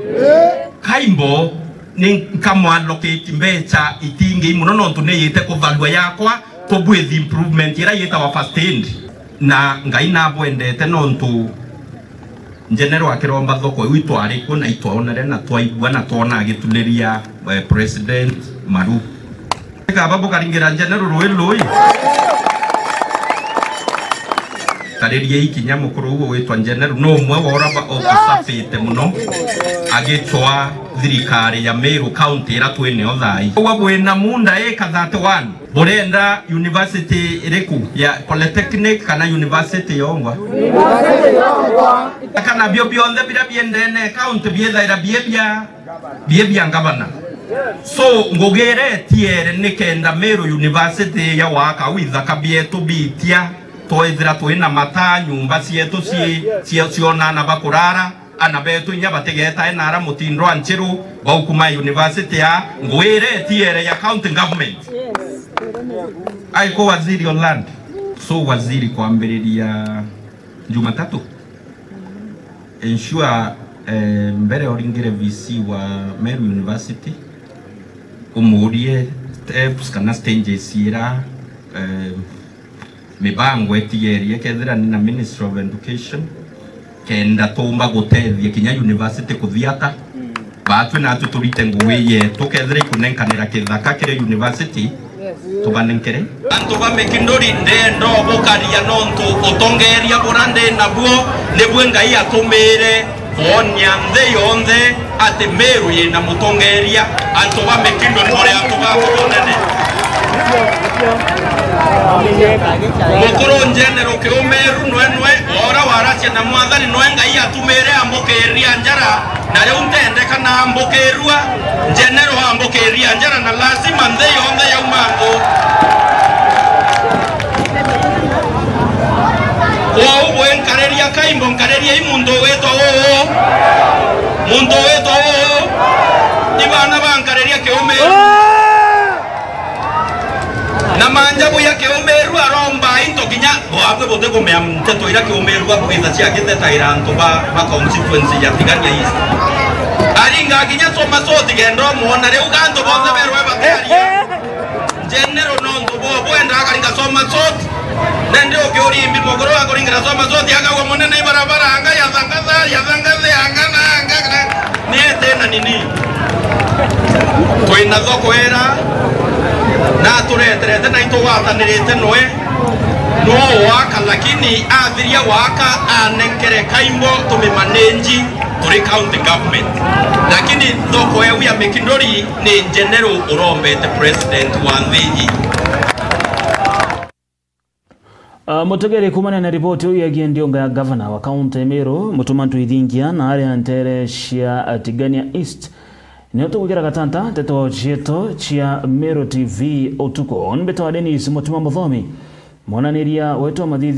kaimbo ni nkamwallocate mbeca itingi muno nontu niyite kutharua yakwa, to bwith improvement ira yitawa first aid. Na Ngai nabwendete nontu General akiromba thoko iu itwari ku na itwaonere na twaigua na twona agituliria, eh, President maru. Kaba bukaringira General rui rui. Tariria ikinya mukuru uu witwa General no umwe wa ura ba-, utusafite muno agicwa thirikari ya Meru County ira twinio thai. Uwa bwina munda ika thirty-one. Burenda university iriku? Ya polytechnic kana university yongwa? University yongwa. Kana bio bionthe biria biendene county biethaira bie bia, bie bia ngavana. So, ngugi iria itiere ni kenda Meru University ya waka au ithaka bietu bitia, twethira twina mataa, nyumba cietu ci-, cia-, cionana bakurara, ana betu inya batigetae na ara mutindo a nchiru baukuma university ya ngwire etiere ya county government. Aiko waziri o land. So waziri kwambiriria Jumatatu. Ensure, eh, mbere oringire V C wa Meru University, umurie steps kana stages ira, eh, mibango itigerie kethira ni na Ministry of Education, kenda tumba gutethia kinya university kuthiata. Mm. Batwi natwi turite ngugi yetu, kethira ikunenkanira kithaka kiri university, tubanenkere. Antu ba Mikinduri, ndenda ubukaria nontu utongeeria buria ndi nabuo nibui Ngai atumire kwonia nthi yonthe ati Meru yina mutongeeria. Antu ba Mikinduri, muri antu ba bunene. Mukuru General Kiumeru nwe nwe, ora waracia na Mwathani, nwe Ngai atumire ambukiria njara, na riu ntendeka na ambukirua, General ambukiria njara, na lazima nthi yonthe yauma antu. Kwou bwi nkariria Kaimbo, nkaririei muntu witwa uu. Muntu witwa uu. Ibana bankariria Kiumeru. Na manja buya Kiumeru aromba into kinya bwabwe butikumea nteto iria Kiumeru abwitha cia gitetaira antu ba, ba constituency ya Tigania East. Aringa kinya Soma Soti genda umwona, riu ga antu bonthe berwe batiaria. General nontu bo bwenda akaringa Soma Soti. Nende ukiuria imbi mukuru wa kuringira Soma Soti akauga munene ibarabara anga ya thangatha, ya thangatha, anga na, anga na. Ni ete na nini? Twina thoko era, na atureterete na itugwatanirite nwe. No waka, lakini athiria waka anenkere Kaimbo tumimanage turi county government. Lakini thoko eu ya Mikinduri ni General urombete president wa nthi iji. Ah, mutegeri kumania na ripoti iu yegie ndiunga ya gavana wa kaunti ya Meru, Mutuma M'Ethingia, na aria ntere cia Tigania East, nio tugwikira gatanta nteto cietu cia Meru T V utuku. Ni mbitwa Dennis Mutuma Muthomi, mwananiria wetu wa mathithi.